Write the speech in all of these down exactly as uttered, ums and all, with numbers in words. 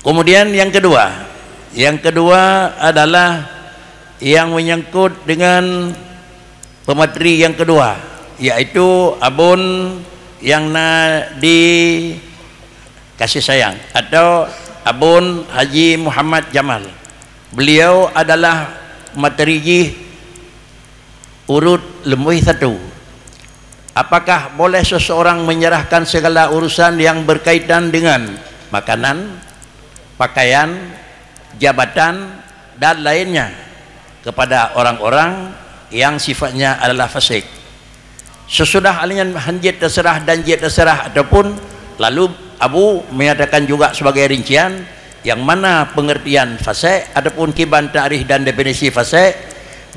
Kemudian yang kedua, yang kedua adalah yang menyangkut dengan pemateri yang kedua, yaitu Abon yang na di kasih sayang atau Abon Haji Muhammad Jamal. Beliau adalah pemateri jih urut leubeh satu. Apakah boleh seseorang menyerahkan segala urusan yang berkaitan dengan makanan, pakaian, jabatan, dan lainnya kepada orang-orang yang sifatnya adalah fasik? Sesudah alian hanjit terserah dan jit terserah ataupun lalu Abu menyatakan juga sebagai rincian, yang mana pengertian fasik ataupun kiban takrif dan definisi fasik,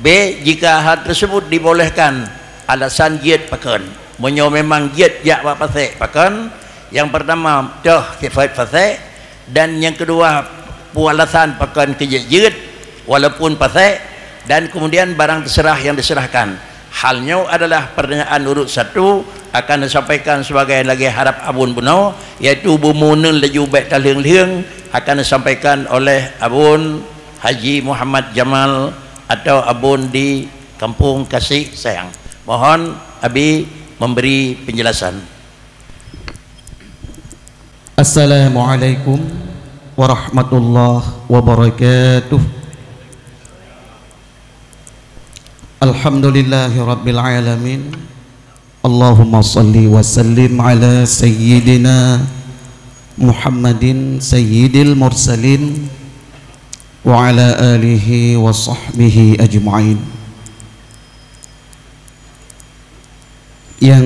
B, jika hal tersebut dibolehkan, alasan jeuet pakon? Meunyoe memang jeuet jak bak fasik, pakon? Yang pertama, toh sifat fasik, dan yang kedua, peue alasan pakon keu jeuet-jeuet walaupun fasik, dan kemudian barang terserah yang diserahkan. Hal nyoe adalah pertanyaan urut satu, akan disampaikan sebagai lagée harab Abon bunoe, yaitu beumuneun laju bék talheueng-lheueng, akan disampaikan oleh Abon Haji Muhammad Jamal atau Abon di Kampung Kasih Sayang. Mohon Abi memberi penjelasan. Assalamualaikum warahmatullahi wabarakatuh. Alhamdulillahirabbil alamin. Allahumma salli wa sallim ala sayyidina Muhammadin sayyidil mursalin wa ala alihi wa sahbihi ajma'in. Yang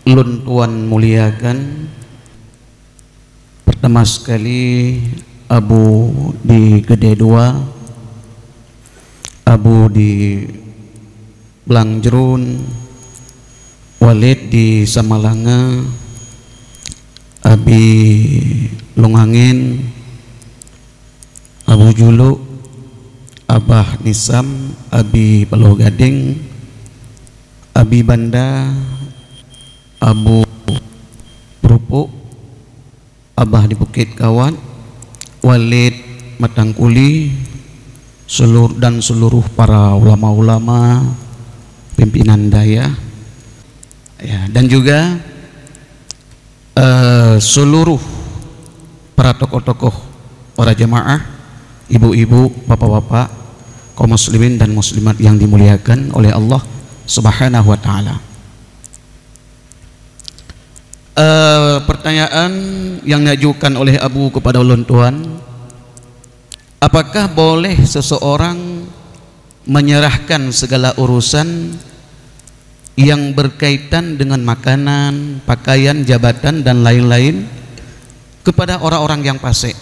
lôn tuan muliakan, pertama sekali Abu di Gede Dua, Abu di Blang Jruen, Walid di Samalanga, Abi Lung Angén, Abu Juluk, Abah Nisam, Abi Paloh Gadeng, Abi Banda, Abu Purupuk, Abah di Bukit Kawat, Walid Matang Kuli, selur-, dan seluruh para ulama-ulama, pimpinan dayah, ya, dan juga, eh, seluruh para tokoh-tokoh, para jemaah, ibu-ibu, bapak-bapak, kaum muslimin dan muslimat yang dimuliakan oleh Allah Subhanahu wa Ta'ala. Eh, pertanyaan yang diajukan oleh Abu kepada ulôn tuan, apakah boleh seseorang menyerahkan segala urusan yang berkaitan dengan makanan, pakaian, jabatan, dan lain-lain kepada orang-orang yang fasik?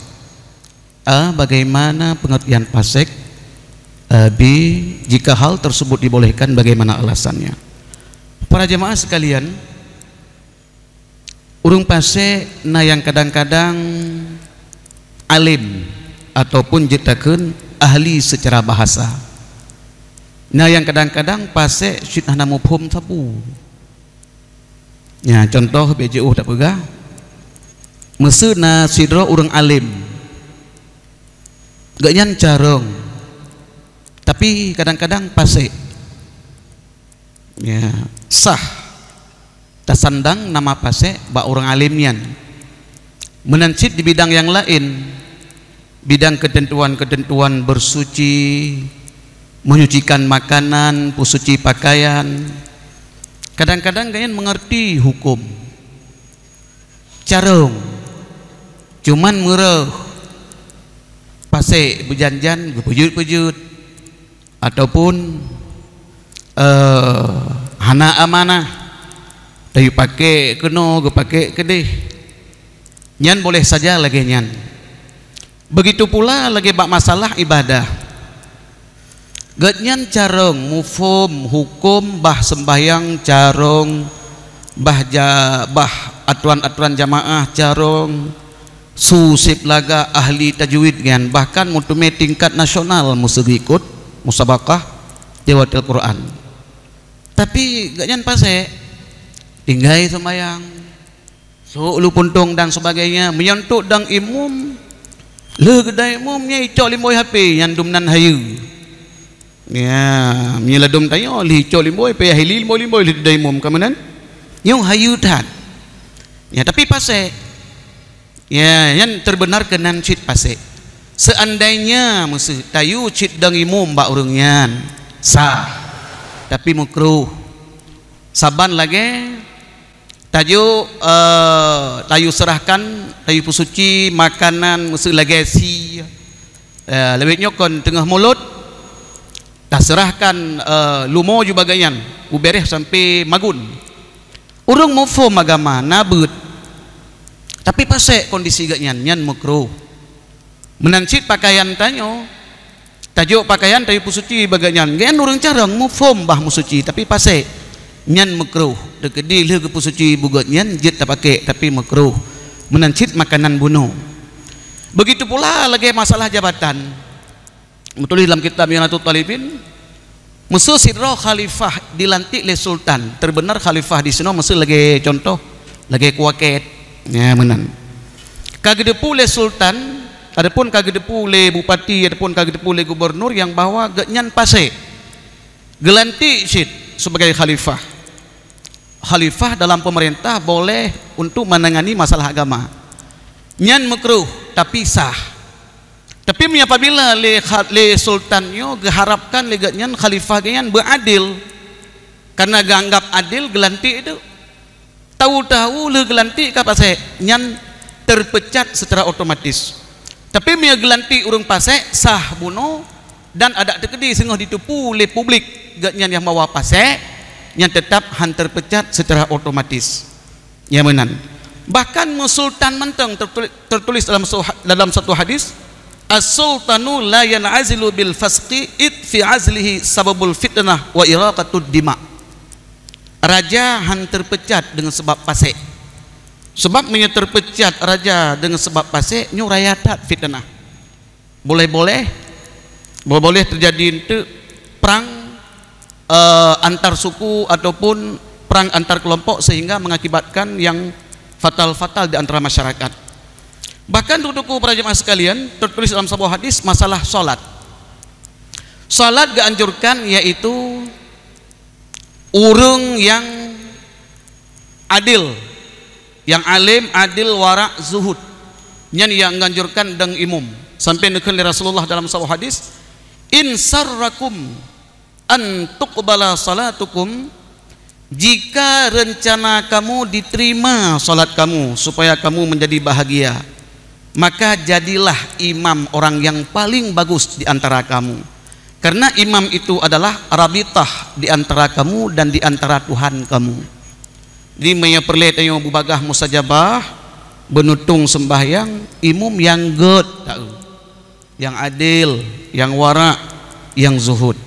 A, bagaimana pengertian fasik? A, B, jika hal tersebut dibolehkan, bagaimana alasannya? Para jemaah sekalian, ureuëng fasik na nyang kadang-kadang alim ataupun jeuet takheun ahli secara bahasa. Na nyang kadang-kadang fasik cit hana muphom sapeue. Nya, contoh bék jiôh tapeugah, meuseu na sidroe ureuëng alim, gobnyan carông, tapi kadang-kadang fasik. Ya, sah tasandang nama fasik bak ureuëng alim nyan. Meunan cit di bidang nyang laén, bidang keuteuntuan-keuteuntuan bersuci, menyucikan makanan, peusuci pakaian. Kadang-kadang gobnyan mengerti hukum. Carông, cuman meureuh, fasik beujan-jan geupeujeuet-peujeuet, ataupun, eh, hana amanah, tayue paké keunoe, geupaké keudeh. Nyan boleh saja lagée nyan. Begitu pula lagée bak masalah ibadah. Gobnyan carông muphom huköm bah seumbahyang, carông bah ja-, bah atoran-atoran jamaah, carông su seb lagak ahli tajwid nyan, bahkan meuteumé tingkat nasional meuseugi ikot musabaqah tilawatil Quran. Tapi gobnyan pasék, tinggai seumbahyang, Trok ulu puntông dan sebagainya, meunyoe trok dong imum, lheueh geuda imum nyan icok limbôi H P nyang dum nan hayeue. Ya, meunyoe ladôm tanyoe lheueh icok limbôi, payah hili limbôi-limbôi lheueh geuda imum ka meunan. Nyoe hayeue that. Ya, tapi pasék. Ya, nyan terbenar keunan cit pasék. Seandainya meuseu tayue cit dong imum bak ureuëng nyan, sah. Tapi meukruh. Saban lagée tajok, eh, tayue seurahkan, tayue peusuci makanan meuseu lagée sie. Eh, leubeh nyoe kon teungoh mulot, taseurahkan, eh, lumo ju bagaih nyan, ubéréh sampoe magun. Ureuëng muphom agama na beuet, tapi pasék kondisi geuhnyan, nyan meukruh. Meunan cit pakaian tanyoe, tajok pakaian tayue peusuci bagaih nyan, nyan ureuëng carông muphom bah meusuci, tapi pasék, nyan meukruh. Teukeudi lheueh geupeusuci buet nyan jeuet tapakék, tapi meukruh. Meunan cit makanan bunoe. Begitu pula lagée masalah jabatan. Meutuléh lam kitab I'anatut Thalibin, meuseu sidroe khalifah dilantik lé sultan, terbenar khalifah di sinoe meuseu lagée contoh, lagée kuakét, ya, meunan. Ka geuteupeue lé sultan, adapun ka geuteupeue lé bupati, adapun ka geuteupeue lé gubernur nyang bahwa geuhnyan pasék, geulantik cit sebagai khalifah. Khalifah dalam pemerintah boleh untuk menangani masalah agama. Nyan meukruh, tapi sah. Tapi meunyoe apabila lé kha-, lé sultan nyoe geuharapkan lé geuhnyan khalifah geuhnyan beuadil, karena geuanggap adil geulantik itu. Tahu-tahu lheueh geulantik ka pasék, nyan terpecat secara otomatis. Tapi meunyoe geulantik ureuëng pasék, sah bunoe dan adak teukeudi singoh jiteupeue lé publik geuhnyan nyang bahwa pasék, nyan teutap han terpecat secara otomatis. Ya meunan. Bahkan meusultan mantong tertulis, tertulis dalam satu ha-, dalam satu hadis, "As-sultanu la yan'azilu bil fasqi id fi azlihi sababul fitnah wa iraqatud dima." Raja han terpecat dengan sebab pasék. Sebab meunyoe terpecat raja dengan sebab pasék, nyoe raya that fitnah. Boleh-boleh, boleh-boleh terjadi enteuk perang, eh, antar suku ataupun perang antar kelompok sehingga mengakibatkan yang fatal-fatal di antara masyarakat. Bahkan tuku-tuku para jemaah sekalian, tertulis dalam sebuah hadis masalah salat. Salat dianjurkan yaitu ureuëng yang adil, yang alim, adil, warak, zuhud. Nyan nyang dianjurkan dong imum. Sampai neukheun lé Rasulullah dalam saboh hadis, "In sarrakum an tuqbala salatukum," jika rencana kamu diterima salat kamu supaya kamu menjadi bahagia, maka jadilah imam orang yang paling bagus di antara kamu. Karena imam itu adalah rabitah di antara kamu dan di antara Tuhan kamu. Jadi, meunyoe peureulée tanyoe beubagaih mustajabah, beunutông seumbahyang, imum nyang gét taeu, nyang adil, nyang warak, nyang zuhud.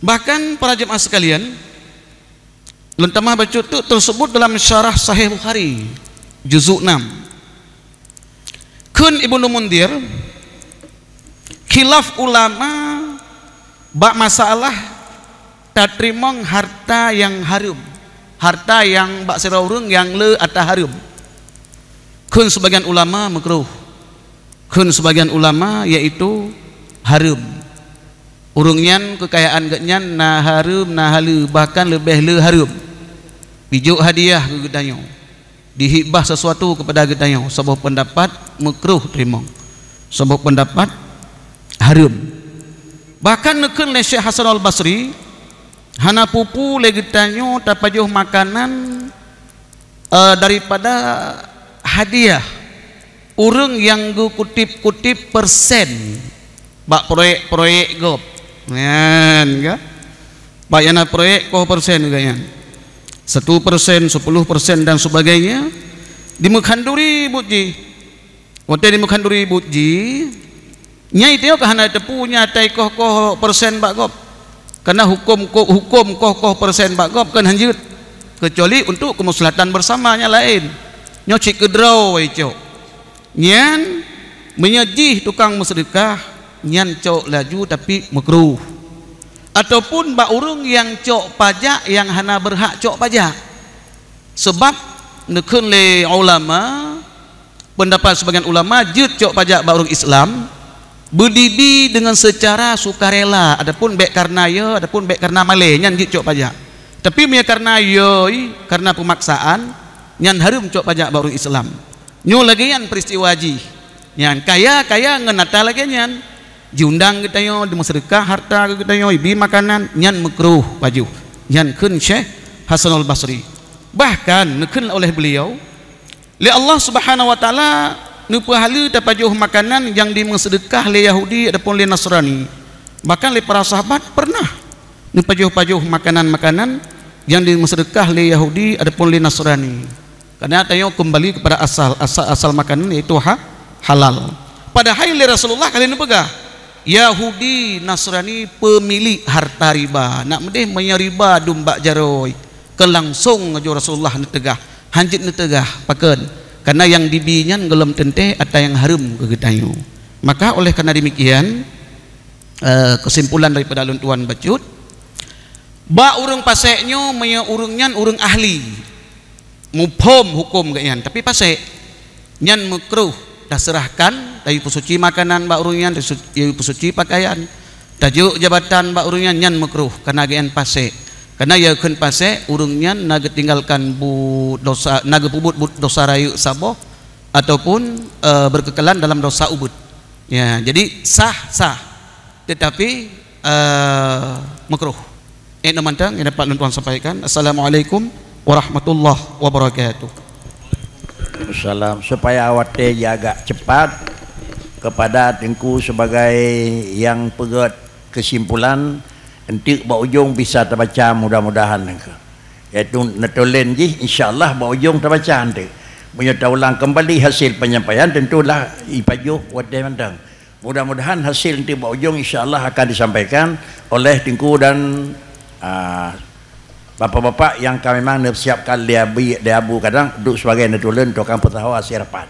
Bahkan, para jemaah sekalian, lôn tamah bacut tu teusebut dalam syarah Sahih Bukhari, juzuk enam. Kheun Ibnu Munzir, khilaf ulama bak masalah tateurimong harta nyang hareuem, harta nyang bak sidroe ureuëng nyang le atra hareuem. Kheun sebagian ulama meukruh, kheun sebagian ulama yaitu hareuem. Ureuëng nyan keukayaan geuhnyan na hareuem, na haleue, bahkan leubeh le hareuem. Jijok hadiah keu geutanyoe, jihibah sesuatu keupada geutanyoe, saboh peundapat meukruh teurimong, saboh peundapat hareuem. Bahkan neukheun lé Syekh Hasan Al-Basri, hana peue-peue lé geutanyoe tapajoh makanan, eh, daripada hadiah ureuëng nyang geukutip-kutip persen bak proyek-proyek gob. Nyan ka? Bak nyang na proyek koh persen ka nyan. Satu persen, sepuluh persen dan sebagainya. Dimeukhanduri buet jih. Watée dimeukhanduri buet jih, nyan tanyoe ka hana teupeue nyan atai koh-koh persen bak gob. Karena huköm ko-, huköm koh-koh persen bak gob kon hanjeuet, kecuali untuk kemaslahatan bersama nyang laén. Nyoe cit keudroe icok. Nyan, meunyoe jih tukang meuseudeukah, nyan cok laju tapi meukruh. Ataupun bak ureuëng nyang cok pajak nyang hana beurhak cok pajak. Sebab Neukheun lé ulama, peundapat seubagian ulama jeuet cok pajak bak ureuëng Islam, beudibi deungon seucara sukarela, adapun bék kareuna yo, adapun bék kareuna malée, nyan jeuet cok pajak. Tapi meunyoe kareuna yo, kareuna peumaksaan, nyan hareuem cok pajak bak ureuëng Islam. Nyoe lagée nyan peuristiwa jih. Nyan kaya-kaya ngon atra lagée nyan. Jiundang geutanyoe, jimeuseudeukah hareuta keu geutanyoe, jibi makanan, nyan meukruh pajoh. Nyan kheun Syekh Hasanul Basri. Bahkan neukheun oleh beliau, lé Allah Subhanahu wa Taala neupeuhaleue tapajoh makanan nyang jimeuseudeukah lé Yahudi ataupun lé Nasrani. Bahkan lé para sahabat pernah neupajoh-pajoh makanan-makanan nyang jimeuseudeukah lé Yahudi ataupun lé Nasrani. Karena tanyoe kembali kepada asal, asal, asal makanan yaitu ha-, halal. Padahai lé Rasulullah ka lheueh neupeugah, Yahudi Nasrani peumilék harta riba. Nak meudeh meunyoe riba dum bak jaroe, keu langsong laju Rasulullah neuteugah, hanjeuet neuteugah, pakon? Karena nyang dibi nyan gohlom teuntée atra nyang hareuem keu geutanyoe. Maka oleh karena demikian, eh, kesimpulan daripada lôn tuan bacut, bak ureuëng pasék nyoe, meunyoe ureuëng nyan ureuëng ahli, muphom huköm geuh nyan, tapi pasék, nyan meukruh taseurahkan, tayue peusuci makanan bak ureuëng nyan, tasu-, tayue peusuci pakaian, tajok jabatan bak ureuëng nyan, nyan meukruh, karena geuh nyan pasék. Karena ya kheun pasék, ureuëng nyan na geutinggalkan bu-, dosa, na geupeubuet bu-, dosa rayeuk saboh, ataupun, eh, berkekalan dalam dosa ubit. Ya, jadi sah, sah. Tetapi, eh, makruh. Eh, nyoe mantong nyang dapat lôn tuan sampaikan. Assalamualaikum warahmatullahi wabarakatuh. Salam. Supaya watée agak cepat kepada Teungku sebagai nyang peugét kesimpulan, enteuk bak ujong bisa tabaca mudah-mudahan. Yaitu neutulen jih, insya Allah bak ujong tabaca enteuk. Meunyoe taulang kembali hasil penyampaian, tentulah ipajoh watée mantong. Mudah-mudahan hasil nanti bak ujong insya Allah akan disampaikan oleh Teungku dan, ah, bapak-bapak nyang ka memang neusiapkan lé abi, lé Abu kadang duduk sebagai neutulen tukang peutaho hasil rapat.